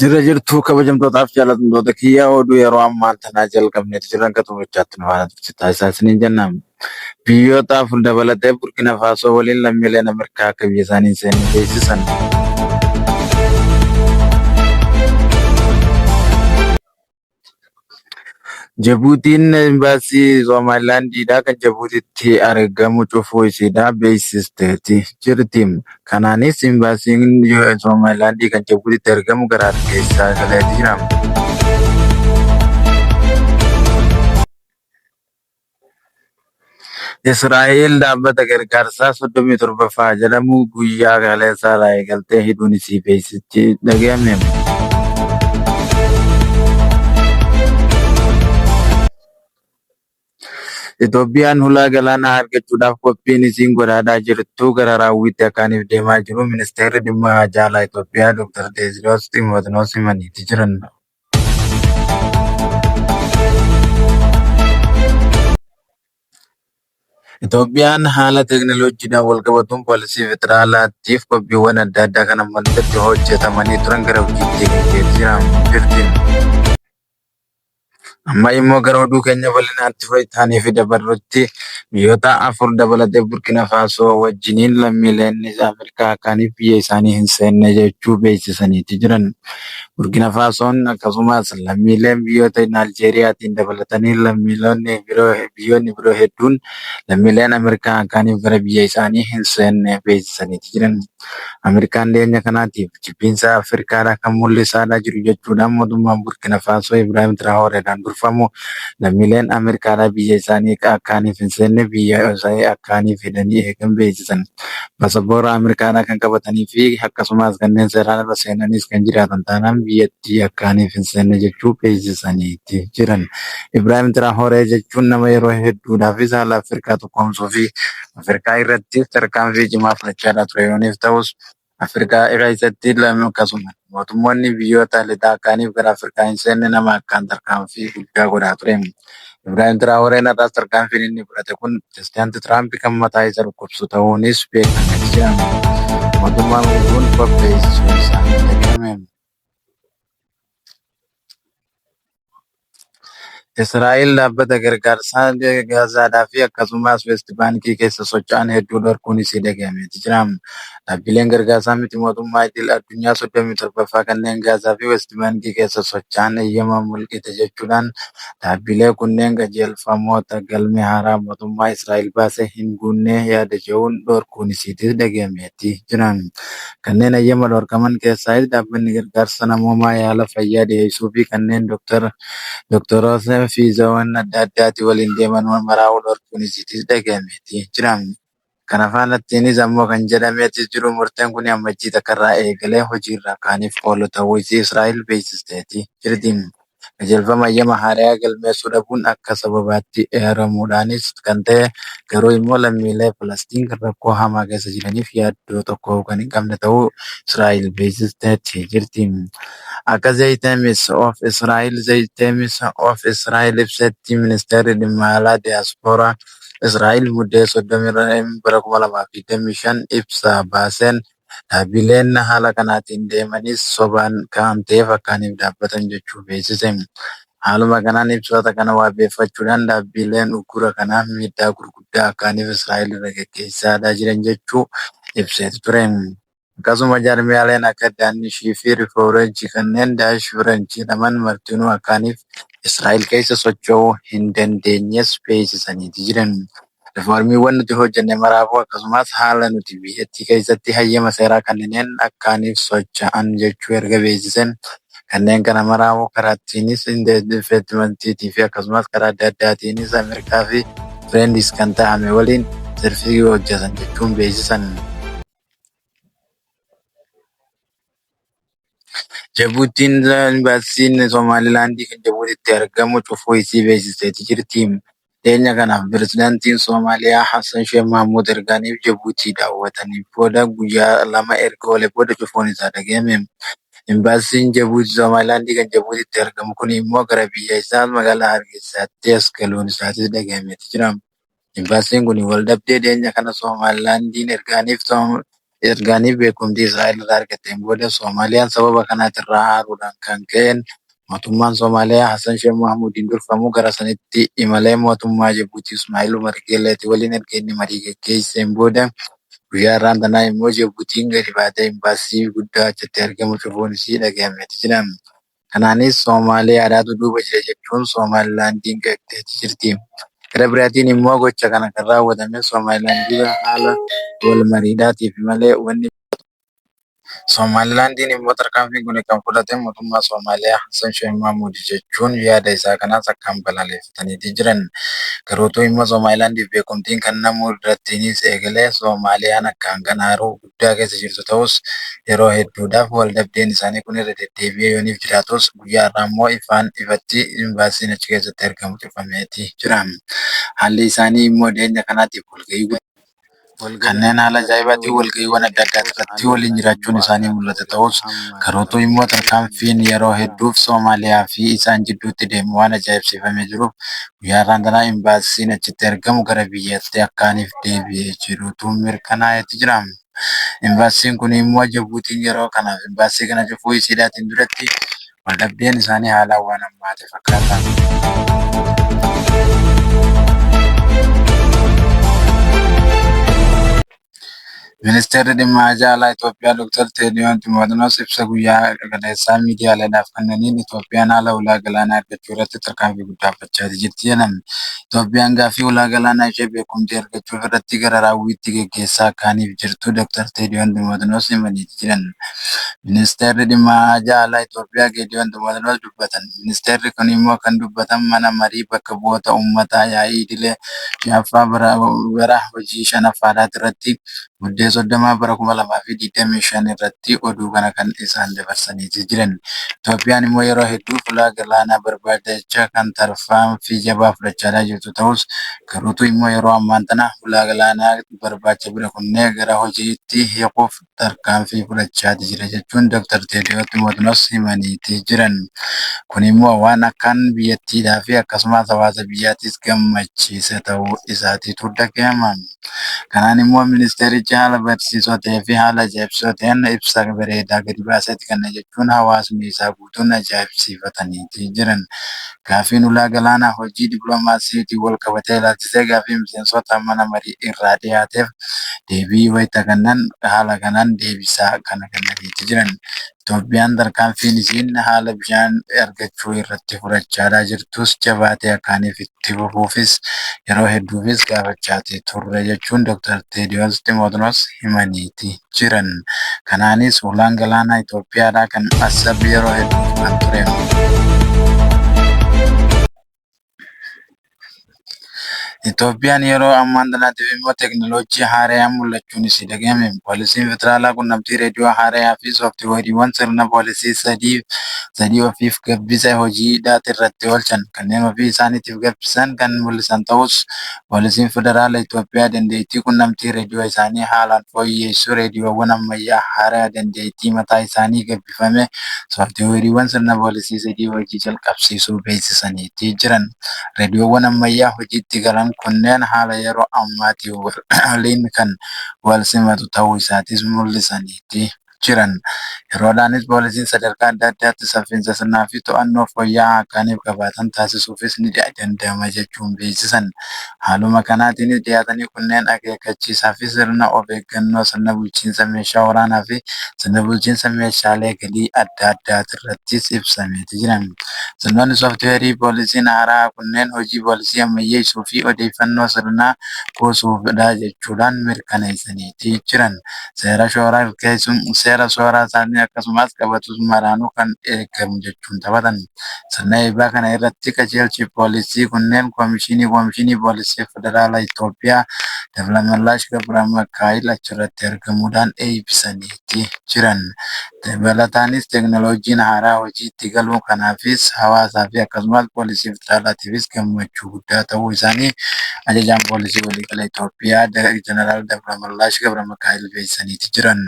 Jirra jirtuu kabajamtootaaf jaalatamtoota kiyya oduu yeroo ammaan tanaa jalqabneeti jirra hanga xumurichaatti nu faana turte taasisaa isiniin jenna. Biyyoota afur dabalatee Burkina Faasoo waliin lammiileen Ameerikaa akka biyya isaanii hin seenne beeksisan. Jibuutiin imbaasii Somaalilaandiidha kan Jibuutiitti argamu cufuu isiidha beeksisteeti jirti. Kanaanis imbaasiin Somaalilaandii kan Jibuutiitti argamu gara Hargeysaa galeeti jira. Israa'el dhaabbata gargaarsaa 37ffaa jedhamu guyyaa kaleessaa irraa eegaltee hidhuun isii beeksisti dhaga'ame. Itoophiyaan hulaa galaanaa argachuudhaaf qophiin isiin godhaadhaa jirtu gara raawwiitti akkaaniif deemaa jiru ministeerri dhimma haajaa alaa Itoophiyaa Dr. Teediroos Ximootiroos himaniiti jiran. Itoophiyaan haala teekinooloojiidhaan walqabatuun poolisii federaalaatiif qophiiwwan adda addaa kan ammaan duratti hojjetamanii turan gara hojiitti hiikteetti jirti. Amma immoo gara oduu keenya bal'inaatti taanee fi dabarrutti biyyoota afur dabalatee Burkina Faasoo wajjiniin lammiileen Ameerikaa kaaniif biyya isaanii hin seenne jechuu beeksisaniiti jiran. Burkina Faasoon akkasumas lammiileen biyyoota Aljeeriyaatiin dabalatanii lammiileen biroo biyyoonni biroo hedduun lammiileen Ameerikaa kaaniif gara biyya isaanii hin seenne beeksisaniiti jiran. Ameerikaan dhiyeenya kanaatiif jibbiinsa Afrikaadhaa kan mul'isaadhaa jiru jechuudhaan mootummaan Burkina Faasoo Ibraahim Tiraaworeedhaan durfamu lammiileen Ameerikaadhaa biyya isaanii akkaaniif hin seenne biyya isaanii akkaaniif hidhanii eegan beeksisan. Paasapoora Ameerikaadhaa kan qabatanii fi akkasumas kanneen seeraan ala seenanis kan jiraatan taanaan biyyattii akkaaniif hin seenne jechuu beeksisaniiti jiran. Ibraahim Tiraahoree jechuun nama yeroo hedduudhaafis haala Afrikaa tokkoomsuu fi Afrikaa irratti tarkaanfii cimaa fudhachaadhaa ture yooniif ta'us Afrikaa keessatti akkasuma mootummoonni biyyoota lixaa akkaaniif gara Afrikaa hin seenne nama akkaan tarkaanfii guddaa godhaa ture. Ibraahim Tiraaworeen har'aas tarkaanfiin inni fudhate kun pirezidaanti Tiraamp kan mataa isa dhukkubsu ta'uunis beekamee jira. Mootummaan kun qopheessuu isaanii dhagahame. Israa'el dhaabbata gargaarsaa Gaazaadhaa fi akkasumas West Baankii keessa socho'an hedduu dhorkuun isii dhagahameeti jira. Dhaabbileen gargaarsaa miti mootummaa idil addunyaa 37ffaa kanneen Gaazaa fi West Baankii keessa socho'an eeyyama mulqite jechuudhaan dhaabbilee kunneen qajeelfamoota galmee haaraa mootummaa Israa'el baase hin guunne yaada jedhuun dhorkuun isiitis dhagahameeti jira. Kanneen eeyyama dhorkaman keessaayis dhaabbanni gargaarsa namoomaa yaala fayyaa dhiyeessuu fi kanneen doktoroota fiizaawwan adda addaati waliin deeman maraa'uu dhorkuun isiitis dhagahameeti jira. Kana faanattiinis ammoo kan jedhameetis jiru murteen kun ammajjii takkarraa eegalee hojiirra kaaniif oolu ta'uu isii Israa'el beeksisteeti jirti. Qajeelfama eeyyama haaraa galmeessuu dhabuun akka sababaatti eeramuudhaanis kan ta'e garuu immoo lammiilee Falastiin rakkoo hamaa keessa jiraniif yaaddoo tokko kan hin qabne ta'uu Israa'el beeksisteetti jirti. Akka The Times of Israel The Times of Israel ibsetti ministeerri dhimma alaa diyaaspooraa Israa'el Muddee 30 bara 2025 ibsa baaseen dhaabbileen haala kanaatiin deemanis sobaan kan ta'eef akkaaniif dhaabbatan jechuu beeksise. Haaluma kanaan ibsoota kana wabeeffachuudhaan dhaabbileen uggura kanaaf miidhaa gurguddaa akkaaniif Israa'el irra gaggeessaa jiran jechuu ibseetu ture. Akkasuma jaarmiyaaleen akka Daanishii fi Rifoorenchi kanneen Daash French jedhaman martinuu akkaaniif Israa'el keessa socho'uu hin dandeenyes beeksisaniiti jiran. Rifoormiiwwan nuti hojjenne maraafuu akkasumas haala nuti biyyattii keessatti hayyama seeraa kanneen akkaaniif socho'an jechuu erga beeksisen kanneen kana maraafuu karaa ittiinis investimentiitii fi akkasumas karaa adda addaatiinis Ameerikaa fi Friends kan ta'ame waliin sirrii hojjetan jechuun beeksisan. Jibuutiin imbaasiin Somaalilaandii kan Jibuutiitti argamu cufuu isii beeksisteeti jirti. Dhiyeenya kanaaf pirezidaantiin Somaaliyaa Hassan Sheikh Mahmud ergaaniif Jibuutii daawwatanii booda guyyaa lama erga oolee booda cufuun isaa dhagahame. Imbaasiin Somaalilaandii kan Jibuutiitti argamu kun immoo gara biyya isaa magaalaa Hargeysaatti as galuun isaatis dhagahameeti jira. Imbaasiin kun waldhabdee dhiyeenya kana Somaalilaandiin ergaaniif Ergaaniif beekumtii Israa'el irraa argatteen booda Soomaaliyaan sababa kanaatirraa aaruudhaan kan ka'een mootummaan Soomaaliyaa Hassan Sheikh Mahmuudiin durfamu gara sanitti imalee mootummaa Jibuutii Ismaa'il Umar Geelleetii waliin erga inni marii geggeesseen booda guyyaa har'aan tanaa immoo Jibuutiin gadi baatee imbaasii guddaa achitti argamu cufuun isii dhagahameeti jira. Kanaanis Soomaaliyaadhaatu duuba jira jechuun Somaalilaandiin qeeqxeeti jirti. Gara biraatiin immoo gocha kana kan raawwatame Somaalilaandii haala wal mariidhaatiif malee wanni Somaalilaandiin immoo tarkaanfiin kun kan fudhate mootummaa Soomaaliyaa Hassan Sheikh Mahmud jechuun yaada isaa kanaas akkaan balaaleffataniiti jiran. Garuutuu immoo Somaalilaandiif beekumtiin kennamuu irrattiinis eegalee Soomaaliyaan akkaan kan aaruu guddaa keessa jirtu ta'us yeroo hedduudhaaf waldhabdeen isaanii kun irra deddeebi'ee yooniif jiraatus guyyaa har'aa immoo ifaan ifatti imbaasiin achi keessatti argamu cufameeti jira. Haalli isaanii immoo dhiyeenya kanaatiif walgahii kanneen haala ajaa'ibaatiin walgahiiwwan adda addaa irratti waliin jiraachuun isaanii mul'ata ta'us garuutuu immoo tarkaanfiin yeroo hedduuf Soomaaliyaa fi isaan jidduutti deemu waan ajaa'ibsiifamee jiruuf guyyaa har'aan tanaa imbaasiin achitti argamu gara biyyatti akkaaniif deebi'ee jirutu mirkanaa'eeti jira. Imbaasiin kun immoo Jibuutiin yeroo kanaaf imbaasii kana cufuu isiidhaatiin duratti waldhabdeen isaanii haalaan waan hammaate fakkaata. Ministeerri Dhimma Haajaa Alaa Itoophiyaa Dr. Teediyoon Ximootinos ibsa guyyaa kaleessaa miidiyaaleedhaaf kennaniin Itoophiyaan haala ulaa galaanaa argachuu irratti tarkaanfii guddaa fudhachaa jirti jedhan. Itoophiyaan gaaffii ulaa galaanaa ishee beekumtii argachuuf irratti gara raawwiitti geggeessaa akkaaniif jirtu Dr. Teediyoon Ximootinos himanii jiran. Ministeerri Dhimma Haajaa Alaa Itoophiyaa Geediyoon Ximootinos dubbatan. Ministeerri kun immoo kan dubbatan mana marii bakka bu'oota uummataa yaa'ii idilee shanaffaa bara hojii shanaffaadhaati irratti Muddee 30 bara 2025 irratti oduu kana kan isaan dabarsaniiti jiran. Itoophiyaan immoo yeroo hedduu ulaa galaanaa barbaadacha kan tarkaanfii jabaa fudhachaa jirtu ta'us garuutu immoo yeroo ammaan tana ulaa galaanaa barbaacha bira kunnee gara hojiitti hiikuuf tarkaanfii fudhachaati jira jechuun Dr. Teediyoos Ximootinos himaniiti jiran. Kun immoo waan akkaan biyyattiidhaa fi akkasumas hawaasa biyyaatiis gammachiisa ta'uu isaatiitu dhagahama. Kanaan immoo ministeerichi haala barsiisoo ta'ee fi haala ajaa'ibsiisoo ta'een ibsa bareedaa gadi baaseeti kenna jechuun hawaasni isaa guutuun ajaa'ibsiifataniiti jiran. Gaaffiin ulaa galaanaa hojii dippiloomaasiitiin wal qabatee ilaalchisee gaaffii miseensota mana marii irraa dhiyaateef deebii wayita kennan haala kanaan deebisaa kana kennaniiti jiran. Itoophiyaan tarkaanfiin isiin haala bishaan argachuu irratti fudhachaa jirtus jabaatee akkaaniif itti fufuufis yeroo hedduufis gaafachaati turre jechuun Dr. Teediyoos Ximootinos himaniiti jiran. Kanaanis ulaan galaanaa Itoophiyaadhaa kan Asab yeroo hedduuf kan ture. Itoophiyaan yeroo ammaan tanaatiif immoo teekinooloojii haaraan mul'achuun isii dhagahame. Poolisiin Federaalaa quunnamtii reediyoo haaraa fi sooftiweeriiwwan sirna poolisii sadii ofiif gabbisa hojii irratti oolchan. Kanneen ofii isaaniitiif gabbisan kan mul'isan ta'us, poolisiin Federaala Itoophiyaa dandeettii quunnamtii reediyoo isaanii haalaan fooyyessuu reediyoowwan ammayyaa haaraa dandeettii mataa isaanii gabbifame sooftiweeriiwwan sirna poolisii sadii hojii jalqabsiisuu beeksisaniitii jiran. Reediyoowwan ammayyaa hojiitti galan kunneen haala yeroo ammaatiin waliin kan wal simatu ta'uu isaatis mul'isaniitii jiran. Yeroodhaanis poolisiin sadarkaa adda addaatti saffisa sirnaa fi to'annoo fooyya'aa akkaaniif qabaatan taasisuufis ni danda'ama jechuun beeksisan. Haaluma kanaatiinis dhiyaatanii kunneen akeekkachiisaa fi sirna of eeggannoo sirna bulchiinsa meeshaa waraanaa fi sirna bulchiinsa meeshaalee galii adda addaa irrattis ibsameeti jira. Sirnoonni sooftiweerii poolisiin haaraa kunneen hojii poolisii ammayyeessuu fi odeeffannoo sirnaa kuusuufidha jechuudhaan mirkaneessaniiti jiran. Seera shooraa isaanii akkasumas qabatus maraanuu kan eegamu jechuun taphatan. Sirna eebbaa kana irratti qajeelchi poolisii kunneen Koomishinii Poolisii Federaalaa Itoophiyaa Dablamallaash Gabramikaa'el achirratti argamuudhaan eebbisaniiti jiran. Dabalataanis teekinooloojiin haaraa hojiitti galuu kanaafis hawaasaa fi akkasumas poolisii federaalaatiifis gammachuu guddaa ta'uu isaanii ajajaan poolisii waliigala Itoophiyaa Jeneraal Dabramallaash Gabramikaa'el beeksisaniiti jiran.